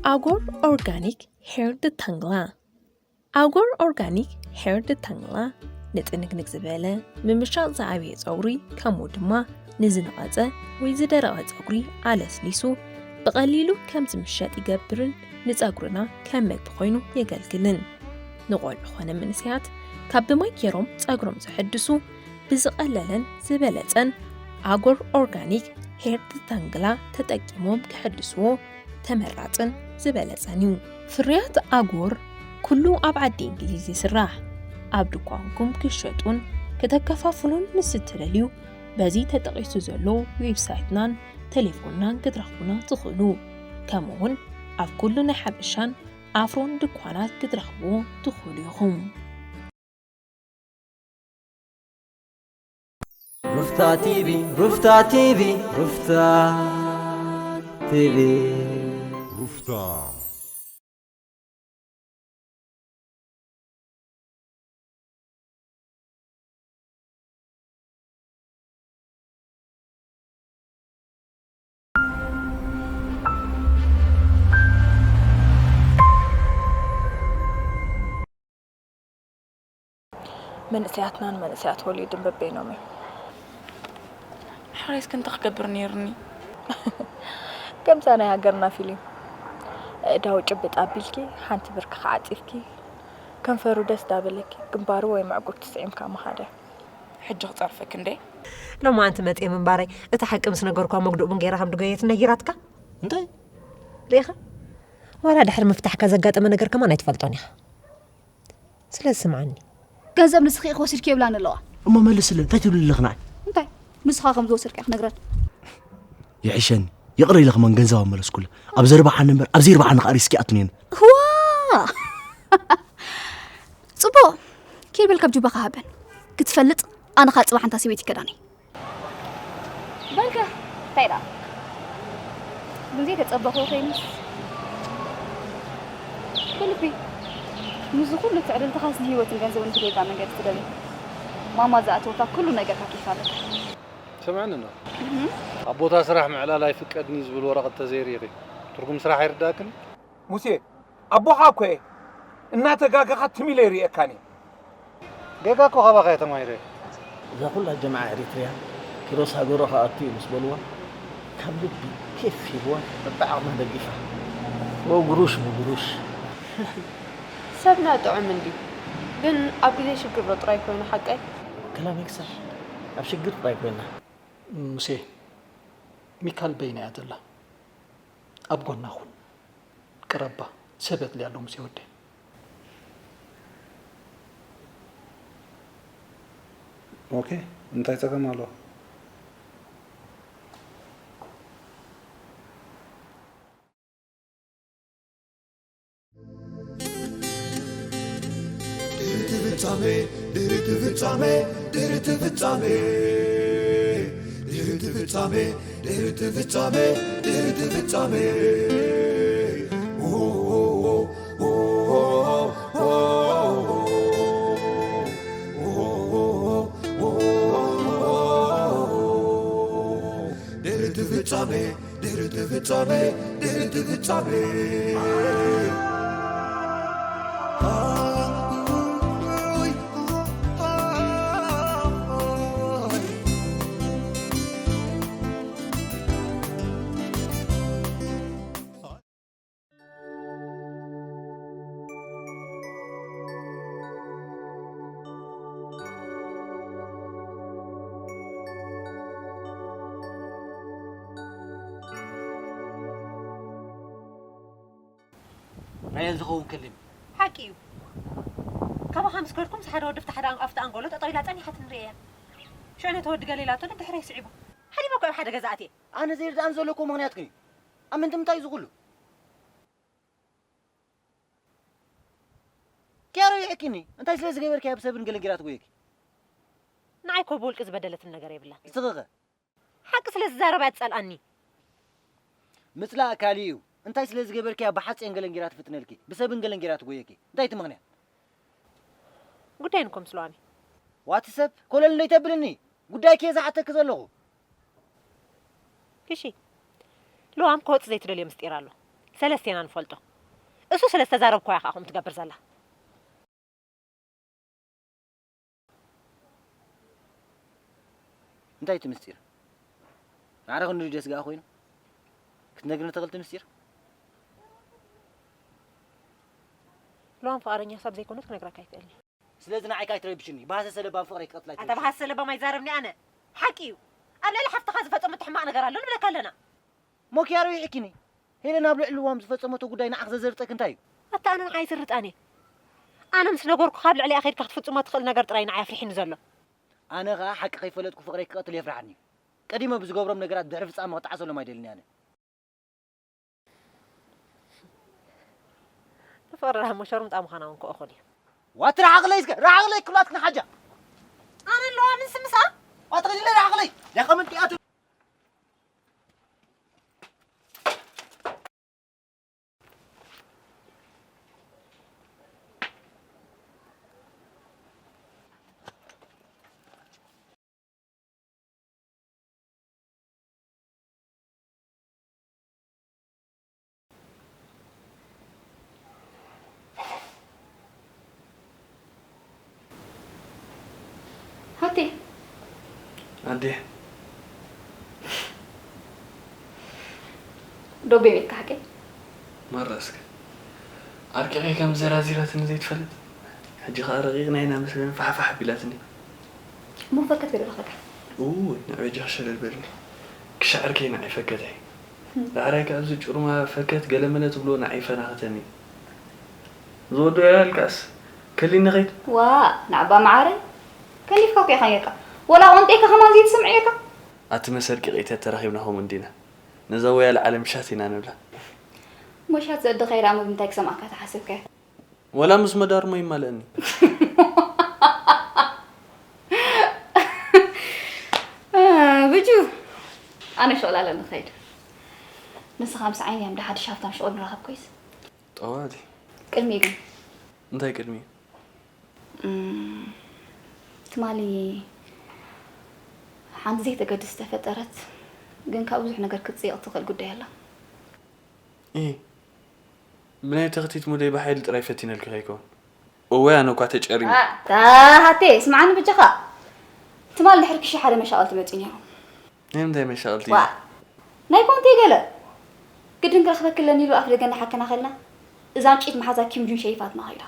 ኣጎር ኦርጋኒክ ሄር ድታንግላ። ኣጎር ኦርጋኒክ ሄር ድታንግላ ንጥንግንግ ዝበለ፣ ምምሻቕ ዝዓብየ ጸጉሪ፣ ከምኡ ድማ ንዝነቐጸ ወይ ዝደረቐ ጸጉሪ ኣለስሊሱ ብቐሊሉ ከም ዝምሸጥ ይገብርን ንጸጉርና ከም መግቢ ኮይኑ የገልግልን። ንቖልዑ ኾነ መንእሰያት ካብ ብማይ ገይሮም ጸጉሮም ዘሐድሱ ብዝቐለለን ዝበለጸን ኣጎር ኦርጋኒክ ሄር ድታንግላ ተጠቂሞም ክሕድስዎ ተመራጽን ዝበለጸን እዩ። ፍርያት ኣጎር ኩሉ ኣብ ዓዲ እንግሊዝ ይስራሕ። ኣብ ድኳንኩም ክሸጡን ከተከፋፍሉን ምስ እትደልዩ፣ በዚ ተጠቒሱ ዘሎ ዌብሳይትናን ቴሌፎንናን ክትረኽቡና ትኽእሉ። ከምኡ'ውን ኣብ ኩሉ ናይ ሓበሻን ኣፍሮን ድኳናት ክትረኽብዎ ትኽእሉ ኢኹም። ሩፍታ ቲቪ፣ ሩፍታ ቲቪ፣ ሩፍታ ቲቪ። ሩፍታ። መንእሰያትና ንመንእሰያት ወሊድን በበይኖም እዮም። ሕራይስ ክንተ ክገብር ነይርኒ? ከምዛ ናይ ሃገርና ፊልም፣ ኣእዳው ጭብጥ ኣቢልኪ፣ ሓንቲ ብርኪ ክዓጺፍኪ፣ ከንፈሩ ደስ ዳበለኪ፣ ግንባሩ ወይ ምዕጉርቱ ስዒምካ ምኻደ። ሕጂ ክጸርፈኪ እንዴ? ሎማዓንቲ መጽየ ምንባረይ፣ እቲ ሓቂ ምስ ነገርኳ መግድኡ ቡን ገይራ ከም ድጎየት ነጊራትካ? እንታይ? ርኢኻ? ዋላ ድሕሪ ምፍታሕካ ዘጋጠመ ነገር ከማን ኣይትፈልጦን ኢኻ። ስለዚ ስምዓኒ። ገንዘብ ንስኺ ኢኺ ወሲድክዮ ይብላኒ ኣለዋ። እሞ መልስለ፣ እንታይ ትብሊ ኣለኺ ንዓይ? እንታይ? ንስኻ ከም ዝወሰድካ ኢኺ ነግረን። ይሕሸኒ። ይቕረ ኢለ ከማን ገንዘብ ኣመለስኩለ። ኣብ ዘርባሓኒ እምበር፣ ኣብ ዘይርባሓኒ ከኣ ሪስክ ይኣቱኒ እየ። ዋ! ጽቡቕ። ኪድ በል ካብ ጁባኻ ሃበን። ክትፈልጥ፣ ኣነ ከኣ ጽባሕ እንታ ሰበይቲ ከዳኒ። በልከ፣ እንታይ ደኣ? ግን ዘይተጸበኽዎ ኮይኑስ? ብልቢ፣ ምስዚ ኩሉ ትዕድልትኻስ ንህይወትን ገንዘብን ብጌጋ መንገዲ ትደሊ። ማማ ዝኣተወታ ኩሉ ነገርካ ኪፍ ኣለካ። ስምዕኒ ኖ። እህ። ኣብ ቦታ ስራሕ ምዕላል ኣይፍቀድን እዩ ዝብል ወረቐት ተዘይሪኢኺ፣ ትርጉም ስራሕ ኣይርዳእክን? ሙሴ፣ ኣቦኻ እኮ እየ። እናተጋገኻ ትም ኢለ ይርእየካን እየ። ጌጋ እኮ ካባኻ እየ ተማሂረ። እዛ ኩላ ጀምዓ ኤሪትርያ ኪሮስ ሃገሩ ክኣቱ እዩ ምስ በልዋ፣ ካብ ልቢ ኬፍ ሂብዋ በብዓቕማ ደጊፋ። ወግሩሽ ብግሩሽ። ሰብና ጥዑም እንድዩ፣ ግን ኣብ ግዜ ሽግር ዶ ጥራይ ኮይኑ ሓቀይ? ክላሜክሳይ ኣብ ሽግር ጥራይ ኮይና። ሙሴ፣ ሚካል በይና እያ ዘላ። ኣብ ጎና ኩን። ቅረባ፣ ሰብ የድልያ ኣሎ ሙሴ ወደይ። ኦኬ፣ እንታይ ጸገም ኣሎ? ድሕሪ እቲ ፍጻሜ፣ ድሕሪ እቲ ፍጻሜ፣ ድሕሪ እቲ ፍጻሜ፣ ድሕሪ እቲ ፍጻሜ፣ ድሕሪ እቲ ፍጻሜ፣ ድሕሪ እቲ ፍጻሜ። ድሕሪ እቲ ፍጻሜ፣ ድሕሪ እቲ ፍጻሜ፣ ድሕሪ እቲ ፍጻሜ። ናየን ዝኸውን ከሊም። ሓቂ እዩ። ካባኻ ምስ ከድኩምስ ሓደ ወዲ ኣብቲ ሓደ ኣን-፣ ኣብቲ ኣንጎሎ ጠጠው ኢላ ጸኒሓትኒ ርእየያ። ሽዑ ነቲ ወዲ ገለ ኢላቶ ንድሕረይ ስዒቡ። ሃዲመ እኮ ኣብ ሓደ ገዛ ኣትየ። ኣነ ዘይርድኣኒ ዘሎ እኮ ምኽንያትኪ እዩ። ኣብ ምንታይ እዩ ዝኹሉ? ኪያሮ ይሕኪኒ። እንታይ ስለ ዝገበርኪ እያ ብሰብን ገለን ጌራ ትጎየኪ? ንዓይ እኮ ብውልቂ ዝበደለትኒ ነገር የብላን። ንስኺ ኸ? ሓቂ ስለ ዝዛረብ እያ ትጸልኣኒ። ምጽላእ ካሊእ እዩ። እንታይ ስለ ዝገበርኪ እያ ብሓጽየን ገለን ጌራ ትፍትነልኪ? ብሰብን ገለን ጌራ ትጎየኪ? እንታይ እቲ ምኽንያት? ጉዳይን እኮ ምስ ሎሚ። ዋቲ ሰብ ኮለል እንዶ ይተብልኒ? ጉዳይኪ እየ ዝሓተኪ ዘለኹ። ክሺ፣ ሉዋም ክወጽእ ዘይትደልዮ ምስጢር ኣሎ። ሰለስቴና ንፈልጦ። እሱ ስለ ዝተዛረብኩዋ እያ ከዓ ከምኡ ትገብር ዘላ። እንታይ እቲ ምስጢር? ማዕረ ክንዱ ደስ ገኣ ኮይኑ ክትነግርኒ ትኽእል እቲ ምስጢር? ሎማም ፍቓደኛ ሳብ ዘይኮነት ክነግረካ ኣይክእልን። ስለዚ ንዓይ ከኣ ኣይትረብሽኒ። ብሃሰሰ ለባም ፍቕረይ ክቐትላ ኣታ ኣይትረብሽኒ። ብሃሰ ለባም ኣይዛረብኒ ኣነ። ሓቂ እዩ። ኣብ ልዕሊ ሓፍትኻ ዝፈጸመቶ ሕማቕ ነገር ኣሎ ንብለካ ኣለና። ሞኪያ ርኢሕኪኒ። ሄለን ኣብ ልዕሊ ልዋም ዝፈጸመቶ ጉዳይ ንዓኽ ዘዘርጠኪ እንታይ እዩ? ኣታ ኣነ ንዓይ ዝርጣኒ። ኣነ ምስ ነገርኩኻ ኣብ ልዕሊኣ ከይድካ ክትፍጽሞ ትኽእል ነገር ጥራይ ንዓይ ኣፍሪሕኒ ዘሎ። ኣነ ኸኣ ሓቂ ከይፈለጥኩ ፍቕረይ ክቐትል የፍርሓኒ እዩ። ቀዲመ ብዝገብሮም ነገራት ድሕሪ ፍጻመ ክጠዓሰሎም ኣይደልን እየ ኣነ። ንፍቕሪ ራህሞ ሸርሙጣ ምዃና እውን ክእኹል እዩ። ዋቲ ርሓቕለይ እስከ ርሓቕለይ ክብላትኒ ሓጃ። ኣነ ኣለዋ ምን ስምሳ? ዋቲ ኸዲለይ ርሓቕለይ ዳኸምንቲኣቱ ሃብቴ ኣዴ ዶቤ ቤትካ ሓቀይ ማራ እስከ ዓርኪ ከይ ከም ዘራዚራትኒ ዘይትፈልጥ ሕጂ ከኣ ረቂቕና ኢና መስለን ፋሕፋሕ ኣቢላትኒ እሞ ፈከት ገለ ረኸካ እውይ ንዕበጃ ሸለል በልኒ ክሻ ዓርከይ ንዓይ ፈከተይ ዳሕራይ ከኣ እዚ ጩርማ ፈከት ገለመለ ትብሎ ንዓይ ፈናኽተኒ ዝወዶ ያልካስ ከሊኒ ኸይድ ዋ ንዓባ መዓረይ ከሊፍካ እኮ ኢኻ ጌርካ ወላ ቆንጤካ ከማን ዘይትሰምዕ ጌርካ ኣቲ መሰርቂ ቂተ ተራኺብና ኸምኡ እንዲና ነዛ ወያ ለዓለም ሻት ኢና ንብላ ሞሻት ዘእዲ ኸይዳ እሞ ብምንታይ ክሰምዓካ ተሓሰብካዮ ወላ ምስ መዳርሞ ይማለእኒ ብጁ ኣነ ሸቕላ ኣለኒ ኸይድ ንስኻ ምስ ዓይኒ እዮም ደሓድሽ ሃብታም ሽቕል ንረኸብ ኮይስ ጠዋት ቅድሚ ግን እንታይ ቅድሚ ትማሊ ሓንቲ ዘይተገድስ ዝተፈጠረት ግን ካብ ብዙሕ ነገር ክትፅይቕ ትኽእል ጉዳይ ኣላ ኢ ብናይ ተኽቲት ሙደይ ብሓይሊ ጥራይ ፈቲነልኪ ከይከውን እወይ ኣነ እኳ ተጨሪመ ሃቴ ስምዓኒ ብጃኻ ትማል ድሕሪ ክሺ ሓደ መሻቐልቲ መፂኡ ነይሩ ናይ ምንታይ መሻቐልቲ ዋ ናይ ኮንቴ ገለ ግድን ክረኽበኪ ኣለኒ ኢሉ ኣፍ ደገ እናሓከና ከልና እዛ ንጭት መሓዛ ኪም ጁን ሸይፋትና ከይዳ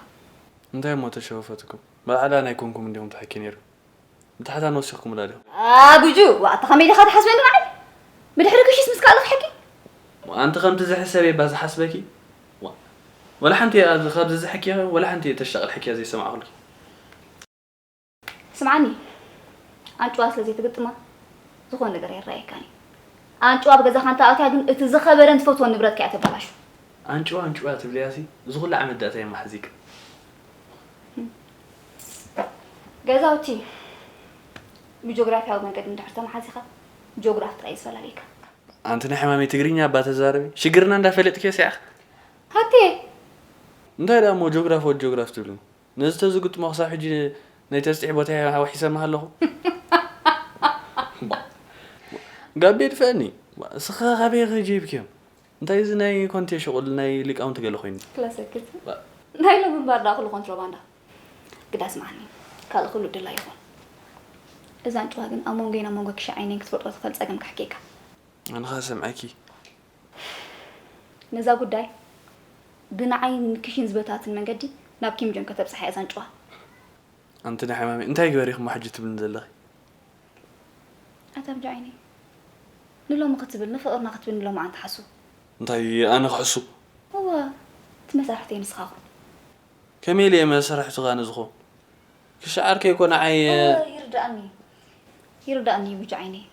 እንታይ እሞ ተሸወፈትኩም ባዕላ ናይ ኮንኩም እንዲኹም ትሕኪ ነይሩ ብታሕታ ንወሲኽኩምላ ዲኹም? ኣጉጁ ዋእ ኣታ ከመይ ዲኻ ትሓስበኒ ንዓይ? ብድሕሪ ክሽስ ምስ ካልእ ትሕኪ? ኣንቲ ከምቲ ዝሕሰብ እየ እባ ዝሓስበኪ? ዋእ ወላ ሓንቲ እየ ኣብዚ ካብዚ ዝሕክየ ወላ ሓንቲ እየ ተሻቕል ሕክያ ዘይሰማዕኹልኪ። ስምዓኒ ኣንጭዋ ስለ ዘይትግጥማ ዝኾነ ነገር ኣይረኣየካን እዩ። ኣንጭዋ ኣብ ገዛኻ እንተ ኣእትያ ግን እቲ ዝኸበረን ትፈትዎን ንብረትካ እያ ተበላሹ። ኣንጭዋ ኣንጭዋ ትብልያሲ እዚ ኩሉ ዓመት ዳኣ እንታይ እሞ ሓዚካ። ገዛውቲ ብጆግራፊያዊ መንገዲ እንድሕር ተመሓዚኻ ጆግራፍ ጥራይ እዩ ዝፈላልየካ። ኣንቲ ናይ ሕማመይ ትግርኛ እባ ተዛረቢ ሽግርና እንዳፈለጥክዮ ሲዓኽ። ሃብቴ! እንታይ ደኣ እሞ ጆግራፍ ወዲ ጆግራፍ ትብልኒ? ነዚ ተዝግጥሞ ክሳብ ሕጂ ናይ ተስጢሕ ቦታየ ኣውሒሰ ምሃለኹ። ጋቤ ድፈአኒ። እስኻ ካበይ ከ ጀይብክዮም? እንታይ እዚ ናይ ኮንቴ ሽቁል ናይ ሊቃውንቲ ገለ ኮይኑ? ክለሰክት። ናይ ሎሚ እምበር ዳ ኩሉ ኮንትሮባንዳ። ግዳ ስምዓኒ። ካልእ ኩሉ ድላ ይኹን። እዛ ኣንጭዋ ግን ኣብ መንጎይን ኣብ መንጎ ክሻ ዓይነይን ክትፈጥሮ ትኽእል ጸገም ካሕኬካ። ኣነ ኸኣ ሰምዐኪ። ነዛ ጉዳይ ብንዓይ ንክሽን ዝበታትን መንገዲ ናብ ኪም ጆን ከተብጽሓ እያ ዛንጭዋ። ኣንቲ ናይ ሕማመይ እንታይ ግበሪ ኢኺ እሞ ሕጂ ትብልኒ ዘለኺ? ኣታ ብጃ ዓይነይ ንሎሚ ክትብል ንፍቕርና ክትብል ንሎሚ ኣንታ ሓሱ። እንታይ ኣነ ክሕሱ? እወ እቲ መሳርሕተይ ንስኻ ኩን። ከመይ ኢለ እየ መሳርሕትኻ ኣነ ዝኸውን? ክሻ ዓርከይ እኮ ንዓይ። እወ ይርድኣኒ ይርድኣኒ እዩ ብጃ ዓይነይ።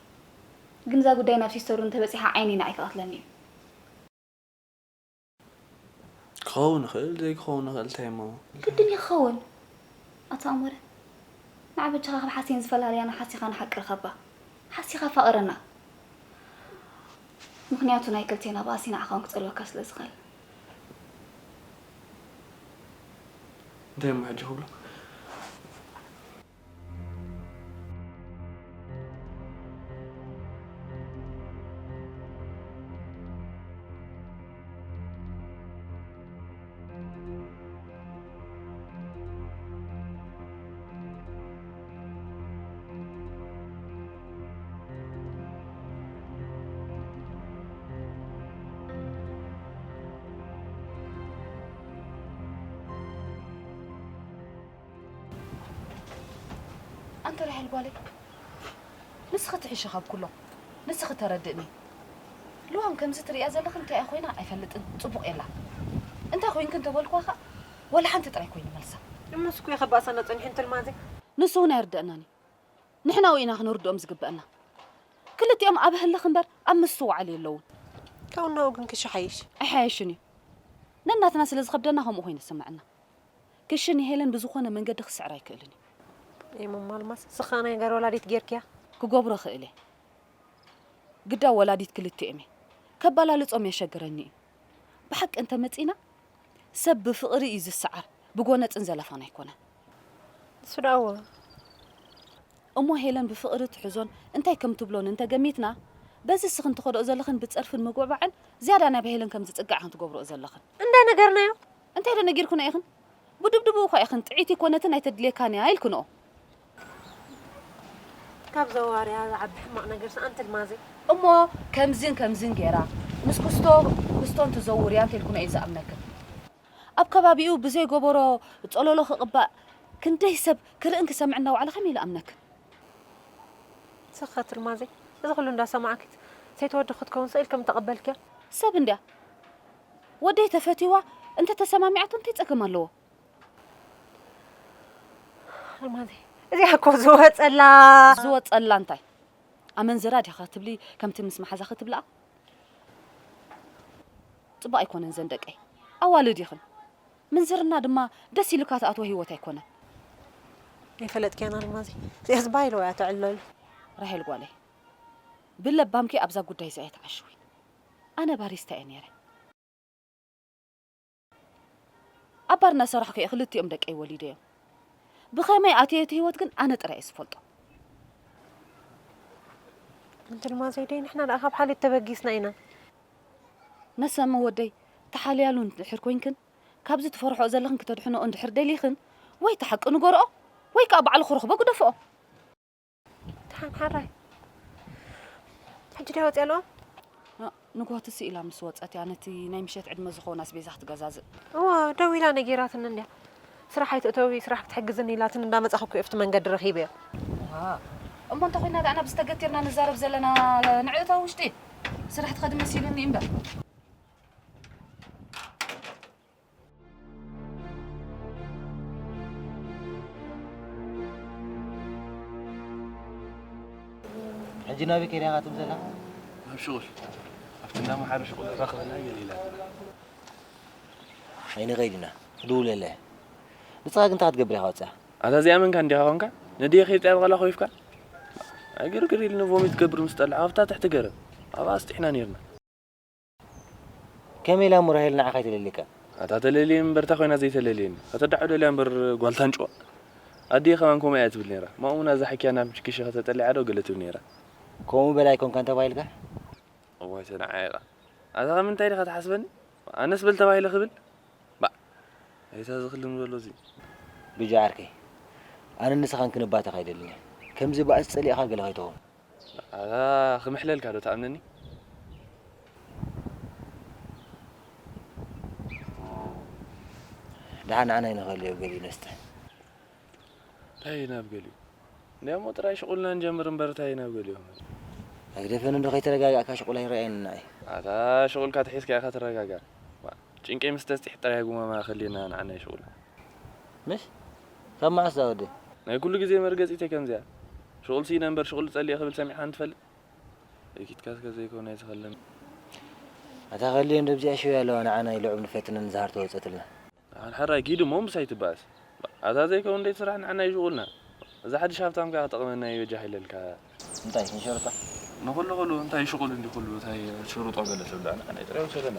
ግን እዛ ጉዳይ ናብ ሲስተሩ እንተበጺሓ ዓይነይ ንዓይ ክቐትለኒ እዩ። ክኸውን ይኽእል ዘይክኸውን ይኽእል እንታይ እሞ። ግድን እዩ ክኸውን። ኣቶ ኣሞረ ንዓ በጃኻ ካብ ሓሴን ዝፈላልያና ሓሲኻ ንሓቂ ርኸባ። ሓሲኻ ኣፋቕረና። ምኽንያቱ ናይ ክልቴና ባእሲ ንዓኻ እውን ክጸልወካ ስለ ዝኽእል። እንታይ እሞ ሕጂ ክብሎ? እንተ ራሄል ጓለይ፣ ንስኺ ትሕሺ ካብ ኩሎም፣ ንስኺ ተረድእኒ። ልዋም ከምዚ ትርእያ ዘለኽን እንታይ ኮይና ኣይፈልጥን፣ ጽቡቕ የላ። እንታይ ኮይንኪ እንተበልኳ ኸኣ፣ ወላ ሓንቲ ጥራይ ኮይኑ መልሳ። እሞ ንሱ እኮ እዩ ከባእሰና ጸኒሑ እንተ ልማዘይ። ንሱ እውን ኣይርደእናን እዩ። ንሕና እውን ኢና ክንርድኦም ዝግበአና። ክልቲኦም ኣብ ህልኽ እምበር ኣብ ምስትውዓል የለውን። ካብኡ ናብኡ ግን ክሽሓይሽ። ኣይሓየሽን እዩ። ነናትና ስለ ዝኸብደና ከምኡ ኮይኑ ይስምዐና። ክሽን ንሄለን ብዝኾነ መንገዲ ክስዕራ ኣይክእልን እዩ። እሞ ማልማስ፣ ስኻ ናይ ገር ወላዲት ጌርክያ? ክገብሮ ክእል እየ። ግዳ ወላዲት ክልቲኦም እየ። ከባላልጾም የሸግረኒ እዩ። ብሓቂ እንተ መጺና፣ ሰብ ብፍቕሪ እዩ ዝሰዓር፣ ብጎነጽን ዘለፋን ኣይኮነን። እሱ ደኣ እዎ። እሞ ሄለን ብፍቕሪ ትሕዞን እንታይ ከም ትብሎን እንተ ገሚትና፣ በዚ እስኽን ትኸድኦ ዘለኽን ብጸርፍን ምጉዕባዕን ዝያዳ ናብ ሄለን ከም ዝጽጋዕ ኢኽን ትገብርኦ ዘለኽን። እንዳ ነገርናዮ። እንታይ ዶ ነጊርኩና ኢኽን? ብድብድቡ እኳ ኢኽን ጥዒት ይኮነትን ኣይተድልየካን እያ ኢልክንኦ። ካብ ዘዋርያ ዝዓቢ ሕማቕ ነገር ሰኣንቲ ልማዘይ። እሞ ከምዝን ከምዝን ገይራ ምስ ክስቶ ክስቶን ትዘውር እያ እንተልኩና እዩ ዝኣምነክን። ኣብ ከባቢኡ ብዘይ ጎበሮ ጸለሎ ክቕባእ ክንደይ ሰብ ክርእን ክሰምዕን እናወዓለ ከመይ ኢሉ ኣምነክን? ሰኸት ልማዘይ፣ እዚ ኩሉ እንዳሰማዕኪ ሰይተወዲ ክትከውን ስኢል ከም ተቐበልክያ? ሰብ እንድያ ወደይ ተፈትይዋ እንተ ተሰማሚዓቶ እንታይ ጸገም ኣለዎ? ልማዘይ፣ እዚኣ እኮ ዝወጸላ። ዝወጸላ እንታይ? ኣመንዝራ ዲኻ ትብሊ ከምቲ ምስ መሓዛኺ ትብልኣ? ጽቡቕ ኣይኮነን ዘን ደቀይ። ኣዋልድ ኢኽን። ምንዝርና ድማ ደስ ኢሉካ ትኣትዎ ህይወት ኣይኮነን። ኣይፈለጥክያን ኣልማዘይ። እዚኣስ ባይለዋ እያ ተዕለሉ። ራሄል ጓለይ፣ ብለባምኪ ኣብዛ ጉዳይ እዚኣ ኣይትዓሽዊ። ኣነ ባሪስታ እየ ነይረ። ኣብ ባር እናሰራሕኩ እየ ክልቲኦም ደቀይ ወሊደዮም። ብኸመይ ኣትየ እቲ ህይወት ግን ኣነ ጥራይ እየ ዝፈልጦ። ኣንቲ ኣልማዘይ ደይ ንሕና ደኣ ካብ ሓልዮት ተበጊስና ኢና። ነሰመ ወደይ ተሓልያሉ እንድሕር ኮይንክን፣ ካብዚ ትፈርሕኦ ዘለኽን ክተድሕንኦ እንድሕር ደሊኽን፣ ወይ እቲ ሓቂ ንገርኦ፣ ወይ ከኣ ባዕሉ ክረኽቦ ግደፍኦ። ደሓን ሓራይ። ሕጂ ድያ ወፂኣ ኣለዋ? እ፣ ንግሆ ትስእ ኢላ ምስ ወፀት እያ ነቲ ናይ ምሸት ዕድመ ዝኸውን ኣስቤዛ ክትገዛዝእ። እወ፣ ደዊላ ነጊራትኒ እንድያ። ስራሕ ኣይትእተዊ፣ ስራሕ ክትሕግዝኒ ኢላትኒ እንዳመፃኹ እኮ እየ ኣብቲ መንገዲ ረኺበዮ። ዋ፣ እሞ እንተኾይና ደኣ ናብዚ ተገቲርና ንዛረብ ዘለና ንዕእታ ውሽጢ ስራሕ ትኸዲ መሲሉኒ እምበር። ሕጂ ናበይ ከይዳ ኢኻ ትብል ዘላ? ናብ ሽቑል። ኣብቲ እንዳ መሓሪ ሽቑል ክረኽበና እየ ኢላትና። ዓይኒ ከይድና ክድውለለ። ንስኻ ግን እንታይ ክትገብር ኢኻ ወፂኣ? ኣታ እዚኣ መንካ እንዲኻ ኾንካ? ነዲየ ከይድካ ብቐላ ኮይፍካ? ኣይግርግር ኢልኒ ቮሚት ትገብር ምስ ጠላዕ ኣብታ ትሕቲ ገረብ። ኣብኣ ኣስጢሕና ነይርና። ከመይ ኢላ እሞ ራሄል ንዓኻ ኣይተለልየካን? ኣታ ተለልየ እምበር እታ ኮይና ዘይተለልየኒ። ከተዳዕዶ ኢላ እምበር ጓል ታንጭዋ። ኣዲየ ከማን ከምኡ እያ ትብል ነይራ። ማኡ እውን ኣዛ ሓኪያ ናብ ምሽክሽ ከተጠሊዓ ዶ ገለ ትብል ነይራ። ከምኡ በላይ ኮንካን ተባሂልካ? እዋይ ተነዓይቓ። ኣታ ካብ ምንታይ ዲኻ ትሓስበኒ? ኣነስ በል ተባሂለ ክብል? ባእ። ኣይታ ዝኽልም ዘሎ እዚ። ብጃ ዓርከይ። ኣነ ንስኻን ክንባተኽ ኣይደልን እየ። ከምዚ ባእስ ጸሊእኻ ገለ ከይትኸውን። ኣታ ክምሕለልካ ዶ ትኣምነኒ? ደሓን ንዓና ኣይንኸልዮ ገሊኡ ነስተ። እንታይ ናብ ገሊኡ? እንዲያሞ ጥራይ ሽቑልና ንጀምር እምበር እንታይ ናብ ገሊኡ? ኣይግደፈን እንዶ ከይተረጋጋእካ ሽቑል ኣይረኣየንን ንዓይ። ኣታ ሽቑልካ ተሒዝካ ኢኻ ትረጋጋእ። ዋ፣ ጭንቀይ ምስ ተስጢሕ ጥራይ ጉማማ ከልየና ንዓና ይሽቑል። ምሽ? ካብ መዓስ ዛ ወደይ? ናይ ኩሉ ግዜ መርገጺተይ ከምዚኣ። ሽቑል ስኢነ እምበር ሽቑል ጸሊኤ ክብል ሰሚዕካ እንትፈልጥ? እኪትካ እስከ ዘይኮነ ኣይዝኸልን። ኣታ ከልየ እንዶ ብዚኣ ሽው ኣለዋ ንዓና ኢሉ ዕብ ንፈትንን ዝሃር ተወጸትልና። ንሓን ሓራይ ኪድ እሞ ምሳይ ትበኣስ። ኣታ ዘይከውን ደይ ትስራሕ ንዓና ይሽቑልና። እዛ ሓድሽ ሃብታም ከኣ ክጠቕመና እዩ በጃ ሃይለልካ። እንታይ ክንሸርጣ? ንኹሉ ኹሉ እንታይ ይሽቑል እንዲ ኹሉ እንታይ ሽሩጦ ገለ ትብላ ንዓና ጥራይ ውሰደና።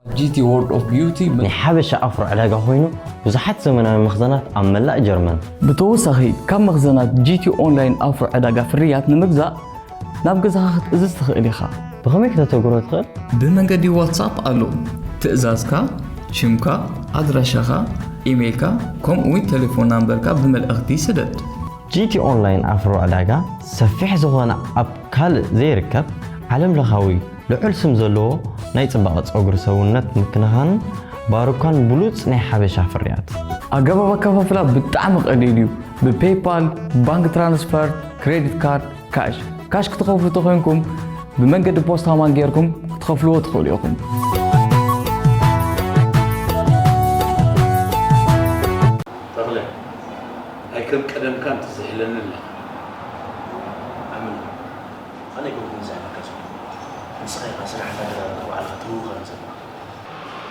ጂ ቲ ወርልድ ኦፍ ቢዩቲ ናይ ሓበሻ ኣፍሮ ዕዳጋ ኮይኑ ብዙሓት ዘመናዊ መኽዘናት ኣብ መላእ ጀርመን። ብተወሳኺ ካብ መኽዘናት ጂ ቲ ኦንላይን ኣፍሮ ዕዳጋ ፍርያት ንምግዛእ ናብ ገዛኻ ክትእዝዝ ትኽእል ኢኻ። ብኸመይ ከተተግብሮ ትኽእል? ብመንገዲ ዋትሳፕ ኣሎ። ትእዛዝካ፣ ሽምካ፣ ኣድራሻኻ፣ ኢሜይልካ ከምኡ እውን ቴሌፎን ናምበርካ ብመልእኽቲ ስደድ። ጂ ቲ ኦንላይን ኣፍሮ ዕዳጋ ሰፊሕ ዝኾነ ኣብ ካልእ ዘይርከብ ዓለም ለኻዊ ልዑል ስም ዘለዎ ናይ ጽባቐ ጸጉሪ ሰውነት ምክንኻንን ባሩካን ብሉጽ ናይ ሓበሻ ፍርያት። ኣገባብ ኣከፋፍላ ብጣዕሚ ቀሊል እዩ። ብፔይፓል፣ ብባንክ ትራንስፈር፣ ክሬዲት ካርድ፣ ካሽ። ካሽ ክትኸፍሉ ተኾይንኩም ብመንገዲ ፖስታ ማን ጌርኩም ክትኸፍልዎ ትኽእሉ ኢኹም። ተኽለ፣ ኣይከም ቀደምካን ትዝሕለኒ ኣለኻ። ኣምና፣ ኣነ ኣይኮንኩን ዝዛዕበካ ዘሎ። ንስኻ ኢኻ ስራሕ እንዳተዛረብካ ባዕልኻ ትህውኸኒ ዘለኻ።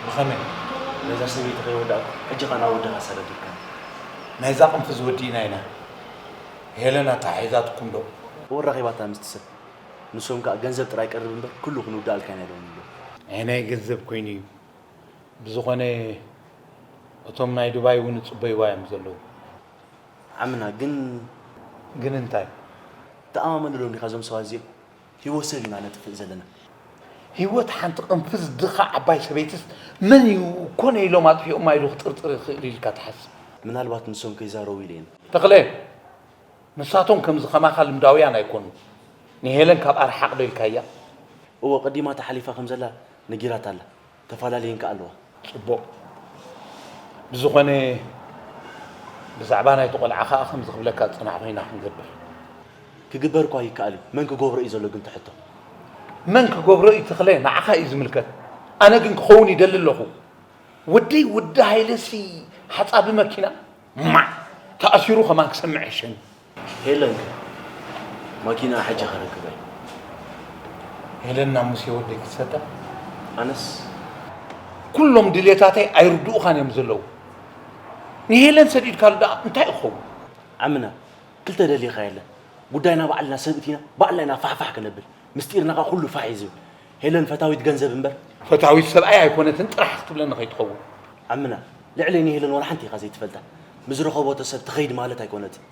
ብኸመይ? ነዛ ሰበይቲ ከይወዳእኩ፣ ሕጂ ኸኣ ናብ ወድኻ ሰደድካ። ናይዛ ቅንፍዝ ወዲእና ኢና። ሄለን ኣተሓሒዛትኩም ዶ? እወ፣ ረኺባታ ምስቲ ሰብ። ንሶም ከኣ ገንዘብ ጥራይ ቀርብ እምበር፣ ኩሉ ክንውድኣልካ ኢና ኢሎምኒ ኣለዉ። ኣየናይ ገንዘብ ኮይኑ እዩ? ብዝኾነ እቶም ናይ ዱባይ እውን ይጽበይዋ እዮም ዘለዉ። ዓምና ግን ግን እንታይ? ተኣማመነሎም ዲኻ እዞም ሰባት እዚኦም? ህይወት ሰብ ኢና ነጥፍእ ዘለና። ህይወት ሓንቲ ቅንፍዝ ድኻ ዓባይ ሰበይትስ መን እዩ ኮነ ኢሎም ኣጥፊኦማ ኢሉ ክጥርጥር ይኽእል ኢልካ ትሓስብ? ምናልባት ንሶም ከይዛረቡ ኢለ እየ። ተኽለ፣ ንሳቶም ከምዚ ከማኻ ልምዳውያን ኣይኮኑን። ንሄለን ካብ ኣርሓቕ ዶ ኢልካያ? እወ፣ ቀዲማ ተሓሊፋ ከም ዘላ ነጊራታ ኣላ። ተፈላለየን ከኣ ኣለዋ። ጽቡቕ። ብዝኾነ ብዛዕባ ናይቲ ቆልዓ ከኣ ከምዚ ክብለካ ዝጸናሕኹ ኢና ክንገብር። ክግበር እኳ ይከኣል እዩ። መን ክገብሮ እዩ ዘሎ ግን እቲ ሕቶ? መን ክገብሮ እዩ ተኽለ ንዓኻ እዩ ዝምልከት። ኣነ ግን ክኸውን ይደሊ ኣለኹ። ወደይ ወዲ ሃይለሲ ሓጻቢ መኪና ማዕ ተኣሲሩ ከማን ክሰምዕ ይሕሸኒ። ሄለንከ ማኪና ሕጂ ከረክበ። ሄለን ናብ ሙሴ ወደይ ክትሰዳ? ኣነስ ኩሎም ድሌታተይ ኣይርድኡኻን እዮም ዘለዉ። ንሄለን ሰዲድካሉ ደኣ እንታይ ክኸውን? ዓምና ክልተ ደሊኻ የለን። ጉዳይና ባዕልና ሰብ እቲና ባዕልና ኢና ፋሕፋሕ ከነብል። ምስጢርና ኸኣ ኩሉ ፋሕ እዩ ዝብል። ሄለን ፈታዊት ገንዘብ እምበር። ፈታዊት ሰብኣይ ኣይኮነትን ጥራሕ ክትብለኒ ከይትኸውን። ዓምና ልዕለይ ንሄለን ዋላ ሓንቲ ኢኻ ዘይትፈልጣ። ምስ ረኸቦቶ ሰብ ትኸይድ ማለት ኣይኮነትን።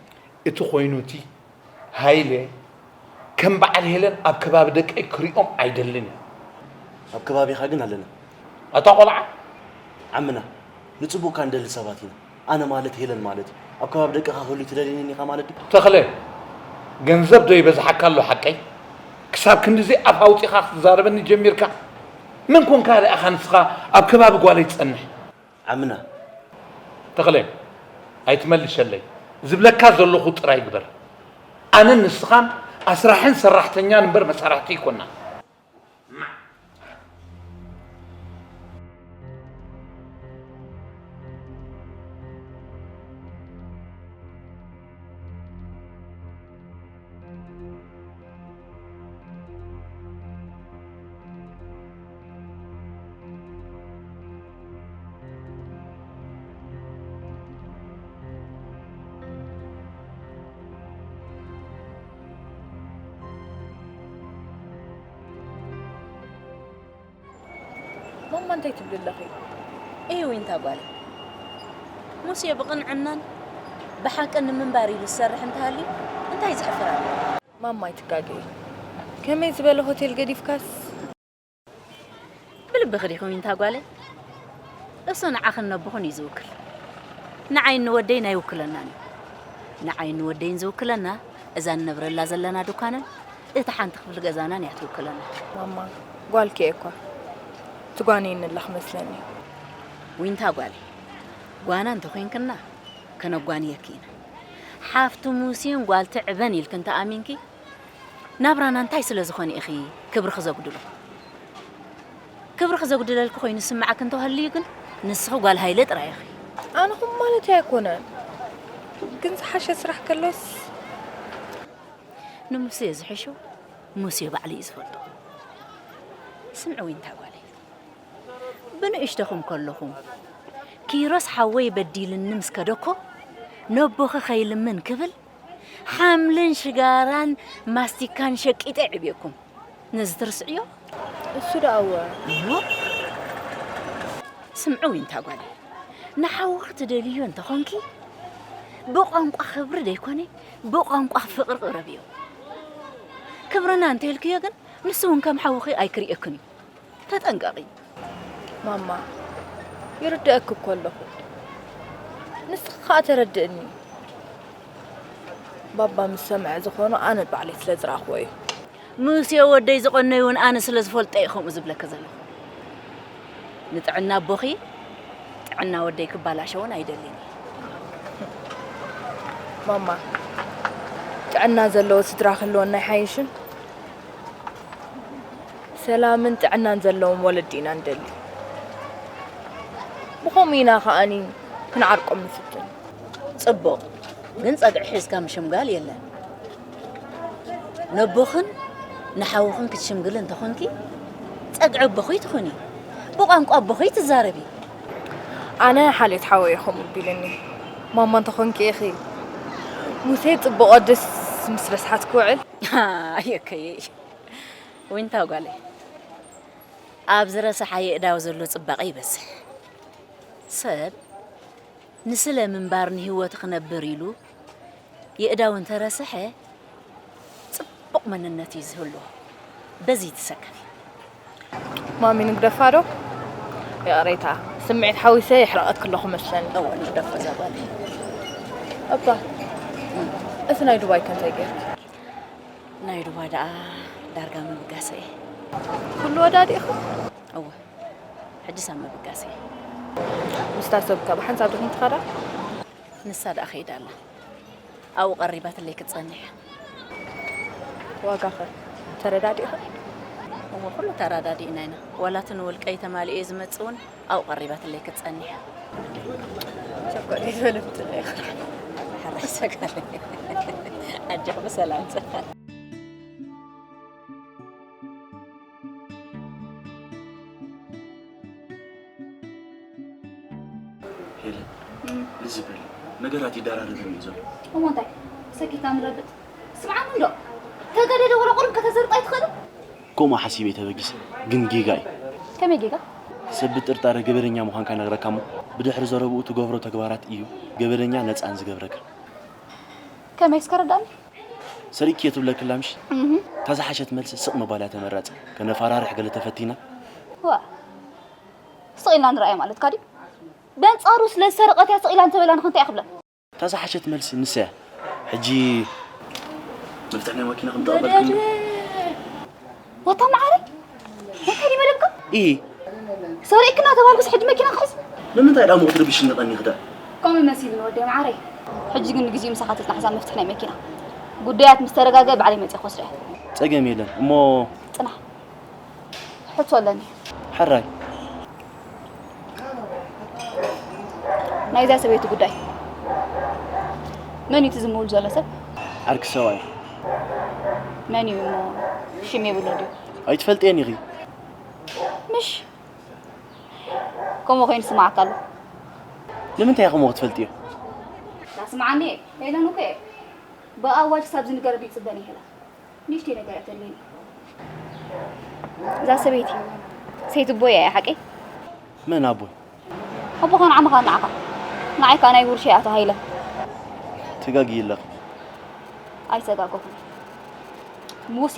እቲ ኮይኑ እቲ ሃይለ ከም በዓል ሄለን ኣብ ከባቢ ደቀይ ክሪኦም ኣይደልን እየ። ኣብ ከባቢኻ ግን ኣለና። ኣታ ቆልዓ ዓምና ንጽቡቕካ እንደሊ ሰባት ኢና። ኣነ ማለት ሄለን ማለት እዩ። ኣብ ከባቢ ደቅኻ ክህሉ ትደልየኒ ኢኻ ማለት ድዩ? ተኽለ ገንዘብ ዶ ይበዝሓካ ኣሎ ሓቀይ? ክሳብ ክንድዚ ኣፍ ኣውጺኻ ክትዛረበኒ ጀሚርካ? መን ኮንካ ደኣኻ ንስኻ ኣብ ከባቢ ጓለይ ትጸንሕ? ዓምና ተኽለ ኣይትመልሸለይ። ዝብለካ ዘለኹ ጥራይ ግበር። ኣነን ንስኻን ኣስራሕን ሰራሕተኛን እምበር መሳርሕቲ ኣይኮናን። ማማ እንታይ ትብሊ ኣለኺ? እይ ዊንታ ጓለይ፣ ሙሴ ብቕንዕናን ብሓቅን ንምንባር ኢሉ ዝሰርሕ እንተሃልዩ እንታይ ዘሕፍር ኣሎ? ማማ ኣይትጋገዪ። ከመይ ዝበለ ሆቴል ገዲፍካስ? ብልብኺ ዲኺ ዊንታ ጓለይ? እሱ ንዓኽን ነቦኽን እዩ ዝውክል። ንዓይን ንወደይን ኣይውክለናን እዩ። ንዓይን ንወደይን ዝውክለና እዛ ንነብረላ ዘለና ዱካንን እታ ሓንቲ ክፍሊ ገዛናን እያ ትውክለና። ማማ ጓልኪ እየ እኳ ትጓነይኒ ኣለኺ መስለኒ። ዊንታ ጓለይ፣ ጓና እንተኾይንክና ከነጓንየኪ ኢና። ሓፍቲ ሙሴን ጓል ትዕበን ኢልኪ እንተኣሚንኪ ናብራና እንታይ ስለ ዝኾነ ኢኺ ክብርኺ ዘጉድሎ? ክብርኺ ዘጉድለልኪ ኮይኑ ዝስምዓኪ እንተሃልዩ ግን ንስኺ ጓል ሃይለ ጥራይ ኢኺ። ኣነ ከምኡ ማለተይ ኣይኮነን፣ ግን ዝሓሸ ስራሕ ከሎስ። ንሙሴ ዝሕሾ ሙሴ ባዕሉ እዩ ዝፈልጦ። ስምዒ ዊንታ ጓለይ፣ ብንእሽቶኹም ከለኹም ኪሮስ ሓወይ በዲልኒ ምስ ከደኮ ነቦኺ ከይልምን ክብል ሓምልን ሽጋራን ማስቲካን ሸቂጠ ኣዕብየኩም። ነዚ ትርስዕዮ? እሱ ደኣ እወ። እሞ ስምዒ ዊንታ ጓለይ፣ ንሓውኺ ትደልዮ እንተኾንኪ ብቋንቋ ክብሪ ደይኮነ ብቋንቋ ፍቕሪ ቅረብዮ። ክብርና እንተኢልክዮ ግን ንሱ እውን ከም ሓውኺ ኣይክርእየክን እዩ። ተጠንቀቒ። ማማ ይርድኣኪ እኮ ኣለኹ። ንስኺ ከኣ ተረድእኒ። ባባ ምስ ሰምዐ ዝኾኖ ኣነ ባዕለይ ስለ ዝረኣኽዎ እዩ። ሙሴ ወደይ ዝቐነዩ እውን ኣነ ስለ ዝፈልጦ እየ ከምኡ ዝብለኪ ዘለኹ። ንጥዕና ኣቦኺ ጥዕና ወደይ ክባላሸውን ኣይደልን። ማማ፣ ጥዕና ዘለዎ ስድራ ክህልወና ኣይሓይሽን? ሰላምን ጥዕናን ዘለዎም ወለዲ ኢና ንደሊ። ብኸምኡ ኢና ከኣኒ ክንዓርቆም ንፍትን። ጽቡቕ፣ ግን ጸግዒ ሒዝካ ምሽምጋል የለን። ነቦኽን ንሓውኽን ክትሽምግሊ እንተኾንኪ፣ ጸግዒ ኣቦኺ ትኹኒ፣ ብቋንቋ ኣቦኺ ትዛረቢ። ኣነ ሓልዮት ሓወይ እየ ከምኡ ኣቢሉኒ። ማማ እንተኾንኪ ኢኺ፣ ሙሴ ጽቡቕ ደስ ምስ ረስሓት ክውዕል። ኣየከየይ። ዊንታ ጓለይ፣ ኣብ ዝረስሓ የእዳው ዘሎ ጽባቐ ይበዝሕ። ሰብ ንስለ ምንባር ንህይወት ክነብር ኢሉ የእዳው እንተረስሐ ጽቡቕ መንነት እዩ ዝህልዎ። በዚ ትሰከፊ። ማሚ ንግደፋ ዶ? ይቕሬታ፣ ስምዒት ሓዊሰ የሕረቐት ከለኹ መስለኒ። እወ፣ ንግደፎ እዛ ጓል። እባ፣ እቲ ናይ ዱባይ ከ እንታይ ገይርኪ? ናይ ዱባይ ደኣ ዳርጋ ምብጋሰ እየ። ኩሉ ወዳዲእኹ? እወ፣ ሕጂ ሳብ ምብጋሰ እየ። ምስታ ሰብ ከ ብሓንሳብ ዲኹም ትኸዳ? ንሳ ደኣ ከይዳ ኣላ። ኣብኡ ቀሪባትለይ ክትጸንሕ እያ። ዋጋ ኸ ተረዳዲእኹም? እወ፣ ኩሉ ተረዳዲእና ኢና። ዋላ እቲ ንውልቀይ ተማሊኡ እየ ዝመጽእ እውን ኣብኡ ቀሪባትለይ ክትጸንሕ እያ። ቸኮሌት በለምትለይ። ሓራይ ሰጋለ። ኣጆኺ ብሰላም ጽንሒ። ሄለን፣ ልዝብ በሊ፣ ነገራት ይደራረበኒ እዩ ዘሎ። እሞ እንታይ? ሰኪታ ንረብጥ። ስምዓኒ እንዶ። ተገደደ ወላ ቁሩብ ከተዘርጣ ኣይትኽእልን? ከምኡ ሓሲበ እየ ተበጊሰ፣ ግን ጌጋ እዩ። ከመይ ጌጋ? ሰብ ብጥርጣረ ገበነኛ ምዃንካ ይነግረካ እሞ ብድሕሪ ዘረብኡ ትገብሮ ተግባራት እዩ ገበነኛ ነጻን ዝገብረካ። ከመይ እስከ ረዳእኒ? ሰሪቅኪ እየ ትብለኪ ኣላ ምሽ? እህ። እታ ዝሓሸት መልሲ ስቕ ምባል እያ ተመራጺ። ከነፈራርሕ ገለ ተፈቲና? ዋ። ስቕ ኢልና ንረኣያ ማለትካ ድዩ? በንጻሩ ስለ ዝሰረቐት እያ ስቕ ኢላ እንተበላ ንኽንታይ እያ ክብላ? እታ ዝሓሸት መልሲ ንሳ እያ። ሕጂ መፍትሕ ናይ ማኪና ከም ተቐበልኩም። ወታ መዓረይ? እንታይ ድዩ መደብካ? እይ። ሰሪቅክና ተባልኩስ ሕጂ መኪና ክሕዝ? ንምንታይ ዳሞ ክትርብሽኒ ቀኒኺ ደኣ? ከምኡ መሲሉኒ ወደይ መዓረይ። ሕጂ ግን ንግዚኡ ምሳኻ ተጽናሕዛ መፍትሕ ናይ መኪና። ጉዳያት ምስ ተረጋገ ባዕለይ መጺአ ክወስዳ እየ። ጸገም የለን እሞ ጽናሕ። ሕቶ ኣለኒ። ሕራይ። ናይዛ ሰበይቲ ጉዳይ። መን እዩ እቲ ዝምውል ዘሎ ሰብ? ዓርኪ ሰብኣይ። መን እዩ እሞ ሽም የብሉን ድዩ? ኣይትፈልጥየን ኢኺ። ምሽ? ከምኡ ኮይኑ ስምዓካ ኣሎ። ንምንታይ ኢኺ ከምኡ ክትፈልጥዮ? ዳ ስምዓኒ እየ። ሄለን እኮ እየ። ብኣዋጅ ክሳብ ዝንገረኒ ይጽበ ነይረ። ንእሽተይ ነገር እያ ተድልየኒ። እዛ ሰበይቲ ሰይቲ ኣቦይ እያ ሓቀይ? መን ኣቦይ? ኣቦኻ ንዓኻ ንዓኻ። ንዓይ ከኣ ናይ ውርሻይ ኣቶ ሃይለ። ተጋግዪ ኣለኺ። ኣይተጋገኹን። ሙሴ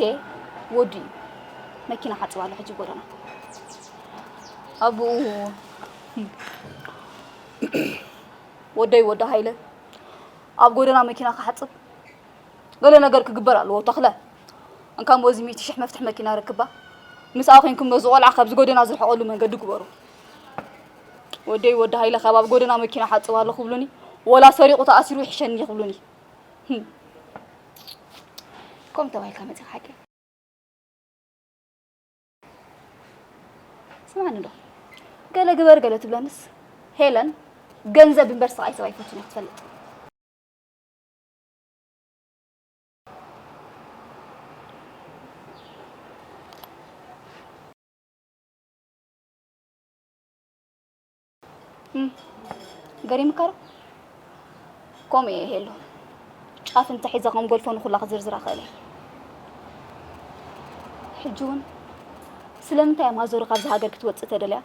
ወዱ እዩ። መኪና ሓጽብ ኣሎ ሕጂ ጎደና። ኣቦኡ ወደይ ወዲ ሃይለ ኣብ ጎደና መኪና ክሓጽብ ገለ ነገር ክግበር ኣለዎ። ተኽለ፣ እንካሞ እዚ ሚእቲ ሽሕ መፍትሕ መኪና ረክባ። ምስኣ ኮይንኩም ነዚ ቆልዓ ካብዚ ጎደና ዝርሕቐሉ መንገዲ ግበሩ። ወደይ ወዲ ሃይለ ካብ ኣብ ጎደና መኪና ሓጽብ ኣሎ ክብሉኒ፣ ወላ ሰሪቑ ተኣሲሩ ይሕሸኒ ክብሉኒ። ህም። ከምኡ ተባሂልካ መጺኻ ሓቂ? ስምዓኒ ዶ? ገለ ግበር ገለ ትብለንስ ሄለን፣ ገንዘብ እምበር ስቓይ ሰብ ኣይፈቱን እያ ክትፈልጥ። እም፣ ገሪምካ ዶ? ከምኡ እየ ሄሉ። ጫፍ እንተሒዘ ከም ጎልፎ ንኹላ ክዝርዝራ እኽእል እየ። ሕጂ እውን ስለምንታይ እያ ማዘሩ ካብዚ ሃገር ክትወጽእ ተደልያ?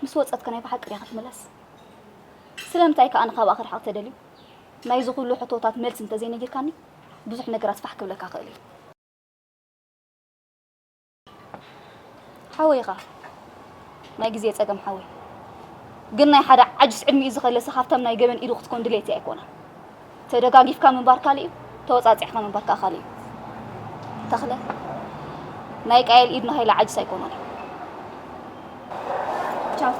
ምስ ወጸት ከ ናይ ብሓቂ ድያ ክትምለስ? ስለምንታይ ከኣ ንኻብኣ ክርሕቕ ተደልዩ? ናይዚ ኩሉ ሕቶታት መልሲ እንተዘይነጊርካኒ ብዙሕ ነገራት ፋሕ ክብለካ እኽእል እየ። ሓወይ ኢኻ። ናይ ግዜ ጸገም ሓወይ። ግን ናይ ሓደ ዓጁስ ዕድሚኡ ዝኸለሰ ሃብታም ናይ ገበን ኢዱ ክትኮን ድሌተይ ኣይኮነን። ተደጋጊፍካ ምንባር ካልእ እዩ፣ ተወጻጺዕካ ምንባር ከኣ ካልእ እዩ። ተኽለ፣ ናይ ቃየል ኢድ ንኸይላ ዓጅስ ኣይኮነን። ቻው።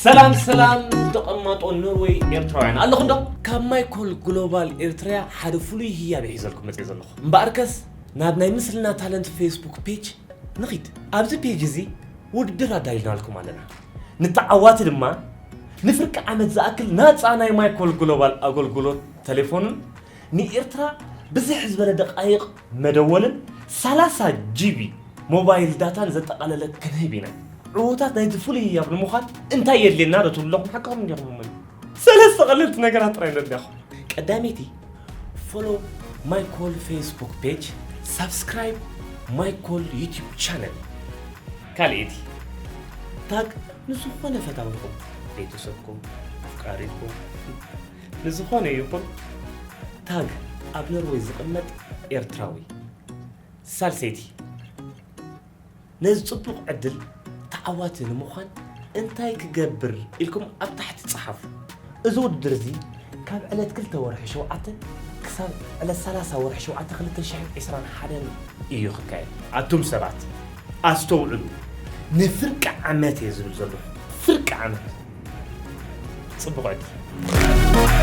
ሰላም ሰላም ተቐማጦ ኖርወይ ኤርትራውያን ኣለኹም ዶ? ካብ ማይኮል ግሎባል ኤርትራያ ሓደ ፍሉይ ህያብ ሒዘልኩም መፅእ ዘለኹ። እምበኣርከስ ናብ ናይ ምስልና ታለንት ፌስቡክ ፔጅ ንኺድ። ኣብዚ ፔጅ እዚ ውድድር ኣዳሊናልኩም ኣለና። ንተዓዋቲ ድማ ንፍርቂ ዓመት ዝኣክል ናፃ ናይ ማይኮል ግሎባል ኣገልግሎት ቴሌፎንን ንኤርትራ ብዝሕ ዝበለ ደቃይቕ መደወልን ሰላሳ ጂቢ ሞባይል ዳታን ዘጠቓለለ ክንህብ ኢና። ዕዉታት ናይቲ ፍሉይ ህያብ ንምዃን እንታይ የድልየና ዶ ትብሉ ኣለኹም? ሓቅኹም እንዲኹም እሞ። ሰለስተ ቀለልቲ ነገራት ጥራይ ነድልያኹም። ቀዳመይቲ፣ ፎሎ ማይኮል ፌስቡክ ፔጅ፣ ሳብስክራይብ ማይኮል ዩቲዩብ ቻነል። ካልኣይቲ፣ ታግ ንዝኾነ ፈታዊኹም፣ ቤተሰብኩም፣ ኣፍቃሪትኩም፣ ንዝኾነ ይኹን ታግ ኣብ ኖርወይ ዝቕመጥ ኤርትራዊ። ሳልሰይቲ፣ ነዚ ጽቡቕ ዕድል ተዓዋቲ ንምዃን እንታይ ክገብር ኢልኩም ኣብ ታሕቲ ጸሓፉ። እዚ ውድድር እዚ ካብ ዕለት ክልተ ወርሒ ሸውዓተ ክሳብ ዕለት ሰላሳ ወርሒ ሸውዓተ ክልተ ሽሕን ዕስራን ሓደን እዩ ክካየድ። ኣቱም ሰባት ኣስተውዕሉ፣ ንፍርቂ ዓመት እየ ዝብል ዘለኹ። ፍርቂ ዓመት። ጽቡቕ ዕድል።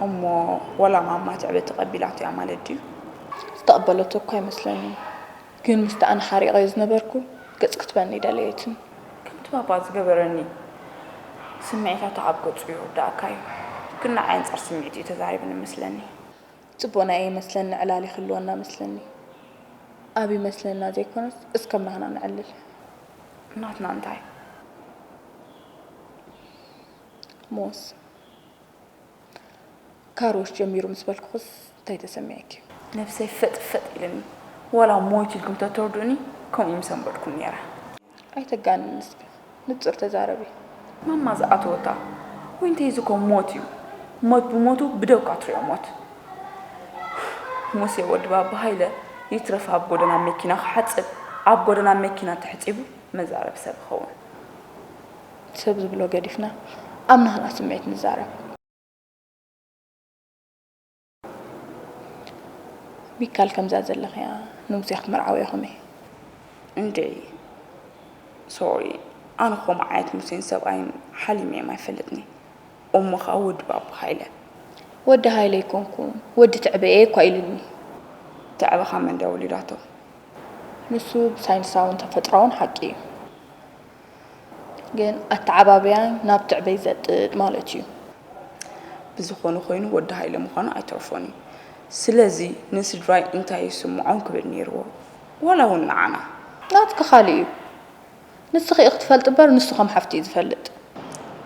እሞ ወላ ማማ ትዕበ ተቐቢላቶ እያ ማለት ድዩ? ዝተቐበለቶ እኳ ኣይመስለንን፣ ግን ምስቲ ኣነ ሓሪቐዮ ዝነበርኩ ገጽ ክትበኒ ኣይደለየትን። ከምቲ ባባ ዝገበረኒ ስምዒታታ ኣብ ገጹ ይርድኣካ እዩ፣ ግን ንዓይ ኣንጻር ስምዒቱ እዩ ተዛሪብኒ መስለኒ። ጽቡቕና እየ ይመስለኒ፣ ዕላል ይህልወና መስለኒ። ኣብ ይመስለና ዘይኮነስ እስከም ናህና ነዕልል። ናትና እንታይ? ሞስ ካሮሽ ጀሚሩ ምስ በልኩኽስ እንታይ ተሰሚዕኪ? ነብሰይ ፈጥ ፈጥ ኢልኒ። ዋላ ሞይቱ ኢልኩም ተተርድኡኒ ከምኡ ይምሰንበድኩም ነይረ። ኣይተጋንኒ እስከ ንጹር ተዛረቢ። ማማ ዝኣተወታ ዊንተይ እዚ እኮ ሞት እዩ። ሞት ብሞቱ ብደውካ ትሪኦ ሞት። ሙሴ ወዲ ባባ ሃይለ ይትረፍ ኣብ ጎደና መኪና ክሓጽብ ኣብ ጎደና መኪና ተሕጺቡ መዛረቢ ሰብ ይኸውን። ሰብ ዝብሎ ገዲፍና ኣብ ናህና ስምዒት ንዛረብ። ሚካል ከምዛ ዘለኽያ ንሙሴ ክትምርዓውዮ ከመይ? እንድዒ ሶሪ ኣነ ከምኡ ዓይነት ሙሴን ሰብኣይን ሓሊመዮም ኣይፈልጥን'የ። እሞ ኸኣ ወዲ ባባ ሃይለ። ወዲ ሃይለ ኣይኮንኩን ወዲ ትዕበ እየ እኳ ኢሉኒ። ትዕበ ካብ መን ድያ ወሊዳቶ? ንሱ ብሳይንሳውን ተፈጥሮኣውን ሓቂ እዩ። ግን ኣተዓባብያይ ናብ ትዕበይ ዘጥጥ ማለት እዩ። ብዝኾነ ኮይኑ ወዲ ሃይለ ምዃኑ ኣይተርፎን እዩ። ስለዚ ንስድራይ እንታይ ይስምዖም ክብል ነይርዎ፣ ዋላ እውን ንዓና። ናትኪ ካልእ እዩ። ንስኺ ኢኺ ትፈልጢ እምበር ንሱ ከም ሓፍቲ እዩ ዝፈልጥ።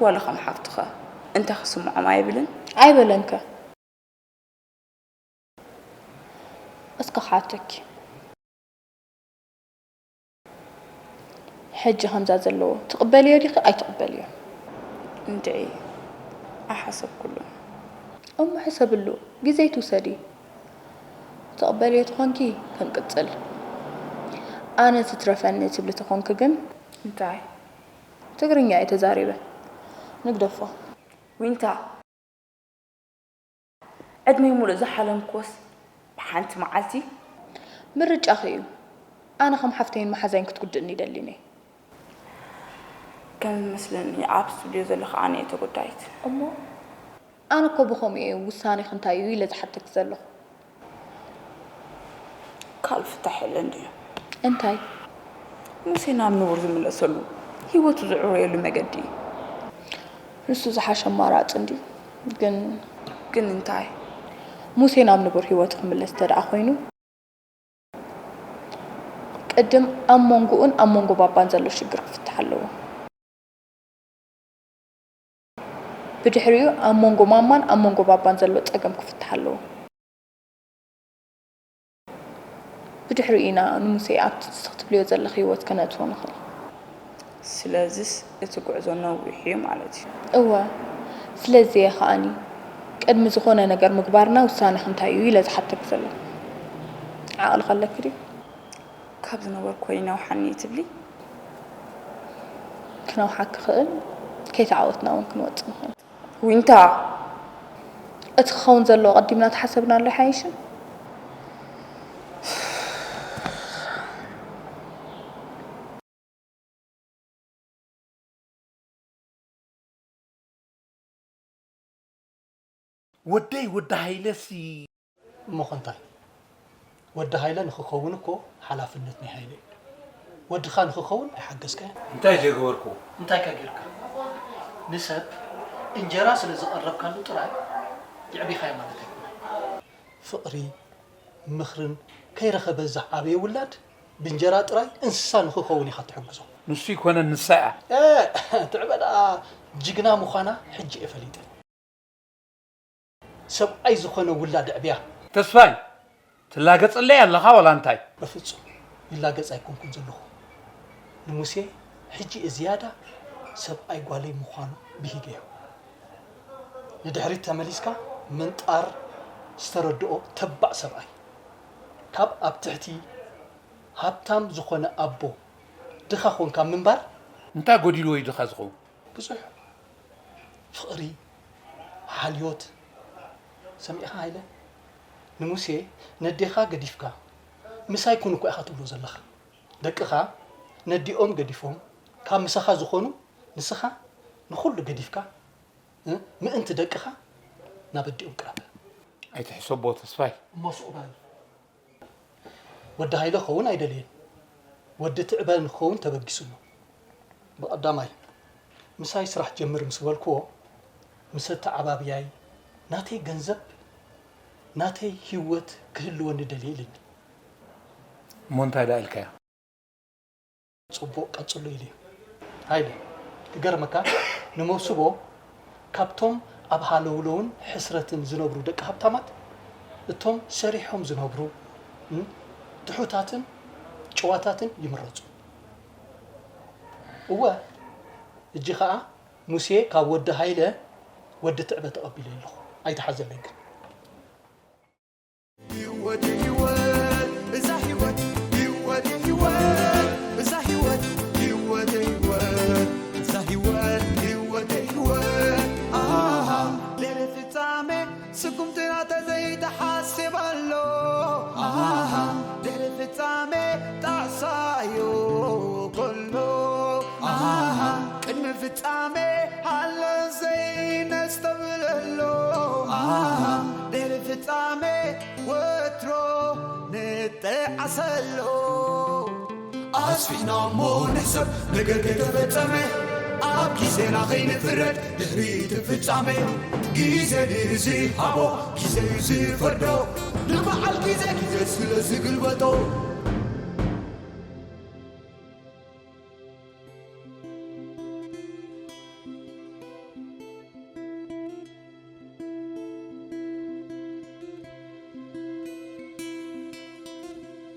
ዋላ ከም ሓፍትኸ እንታይ ክስምዖም ኣይብልን? ኣይበለንከ። እስከ ክሓተኪ ሕጂ ከምዛ ዘለዎ ትቕበልዮ ዲኺ ኣይትቕበልዮ? እንድዒ ኣይሓሰብኩሉን። እሞ ሕሰብሉ፣ ግዜ ኣይትውሰዲ። ትቕበልዮ ተኾንኪ ክንቅጽል፣ ኣነ ትትረፈኒ ትብሊ ተኾንኪ ግን እንታይ? ትግርኛ እየ ተዛሪበ። ንግደፎ። ዊንታ። ዕድመይ ሙሉእ ዝሓለምክዎስ ብሓንቲ መዓልቲ። ምርጫኺ እዩ። ኣነ ከም ሓፍተይን መሓዛይን ክትጉድእኒ ኣይደልን እየ። ከም ዝመስለኒ ኣብ ስቱድዮ ዘለኺ ኣነ እየ ተጎዳኢት። እሞ ኣነ እኮ ብኸምኡ እየ ውሳኔኺ እንታይ እዩ ኢለ ዝሓተኪ ዘለኹ። ካልእ ፍታሕ የለን ድዩ? እንታይ? ሙሴ ናብ ንቡር ዝምለሰሉ፣ ህይወቱ ዝዕረየሉ መገዲ። ንሱ ዝሓሸ ኣማራጺ እንድዩ። ግን ግን እንታይ? ሙሴ ናብ ንቡር ህይወቱ ክምለስ እንተደኣ ኮይኑ፣ ቅድም ኣብ መንጎኡን ኣብ መንጎ ባባን ዘሎ ሽግር ክፍታሕ ኣለዎ። ብድሕሪኡ ኣብ መንጎ ማማን ኣብ መንጎ ባባን ዘሎ ጸገም ክፍታሕ ኣለዎ። ብድሕሪኡ ኢና ንሙሴ ኣብቲ ንስኺ ትብልዮ ዘለኺ ህይወት ከነእትዎ ንኽእል። ስለዝስ እቲ ጉዕዞ ነዊሕ እዩ ማለት እዩ። እወ፣ ስለዚ እየ ከኣኒ ቅድሚ ዝኾነ ነገር ምግባርና ውሳነኺ እንታይ እዩ ኢለ ዝሓተኪ ዘለኹ። ዓቕሊ ከለኪ ድዩ? ካብ ዝነበርኩ ይነውሓኒ ትብሊ? ክነውሓ ክኽእል፣ ከይተዓወትና እውን ክንወጽእ ንኽእል። ዊንታ! እቲ ክኸውን ዘለዎ ቀዲምና ተሓሰብናሉ ኣይሓይሽን? ወደይ ወዲ ሃይለሲ እሞ ከንታይ? ወዲ ሃይለ ንኽኸውን እኮ ሓላፍነት ናይ ሃይለ እዩ። ወድኻ ንኽኸውን ኣይሓገዝካዮን። እንታይ ዘይገበርኩ? እንታይ ከ ጌርካ? ንሰብ እንጀራ ስለ ዘቐረብካሉ ጥራይ የዕቢኻዮ ማለት ኣይኮነን። ፍቕሪ፣ ምኽርን ከይረኸበ ዝዓበየ ውላድ ብእንጀራ ጥራይ እንስሳ ንኽኸውን ኢኻ ትሕግዞ። ንሱ ይኮነን ንሳ እያ። ትዕበ ደኣ ጅግና ምዃና ሕጂ እየ ፈሊጠ። ሰብኣይ ዝኾነ ውላድ ኣዕብያ። ተስፋይ ትላገጸለይ ኣለኻ ዋላ እንታይ? በፍጹም ይላገጽ ኣይኮንኩን ዘለኹ። ንሙሴ ሕጂ እየ ዝያዳ ሰብኣይ ጓለይ ምዃኑ ብሂገዮ። ንድሕሪት ተመሊስካ ምንጣር ዝተረድኦ ተባዕ ሰብኣይ። ካብ ኣብ ትሕቲ ሃብታም ዝኾነ ኣቦ ድኻ ኾንካ ምንባር። እንታይ ጎዲልዎ እዩ ድኻ ዝኸውን? ብዙሕ ፍቕሪ፣ ሓልዮት። ሰሚዕኻ ሃይለ? ንሙሴ ነዴኻ ገዲፍካ ምሳይ ኩን እኮ ኢኻ ትብሎ ዘለኻ። ደቅኻ ነዲኦም ገዲፎም ካብ ምሳኻ ዝኾኑ ንስኻ ንኹሉ ገዲፍካ ምእንቲ ደቅኻ ናብ ኣዲኦም ቅረብ። ኣይትሕሰቦ ተስፋይ። እሞ ስቕ በል። ወዲ ሃይለ ክኸውን ኣይደልየን። ወዲ ትዕበ ንክኸውን ተበጊሱ ኣሎ። ብቐዳማይ ምሳይ ስራሕ ጀምር ምስ በልክዎ፣ ምስ ኣተዓባብያይ ናተይ ገንዘብ ናተይ ህይወት ክህልወኒ ደልየ ኢሉኒ። እሞ እንታይ ደኣ ኢልካዮ? ጽቡቕ ቀጽሎ ኢሉ'ዩ። ሃይለ፣ ክገርመካ ንመውስቦ ካብቶም ኣብ ሃለውለውን ሕስረትን ዝነብሩ ደቂ ሃብታማት እቶም ሰሪሖም ዝነብሩ፣ ትሑታትን ጭዋታትን ይምረጹ። እወ፣ እጂ ኸኣ ሙሴ ካብ ወዲ ሃይለ ወዲ ትዕበ ተቐቢለዮ ኣለኹ። ኣይትሓዘለይ ግን። ህይወት ህይወት እዛ ህይወት ህይወት ህይወት እዛ ህይወት ህይወት እዛ ህይወት ህይወት ህይወት ኣሃ ድሕሪ ፍጻሜ ስጉምትና ተዘይተሓስብ ኣሎ ኣሃ ድሕሪ ፍጻሜ ጣዕሳዮ ከሎ ኣሃ ቅድሚ ፍጻሜ ኣሎ ዘይነስተብለሎ ኣሃ ድሕሪ ፍጻሜ ወትሮ ንጠዓሰሎ ኣስፊሕና እሞ ንሕሰብ ነገር ከይተፈጸመ ኣብ ግዜና ከይንፍረድ ድሕሪ እቲ ፍጻሜ ግዜ ድዩ ዝሃቦ ግዜ እዩ ዝፈርዶ ንበዓል ግዜ ግዜ ስለ ዝግልበጦ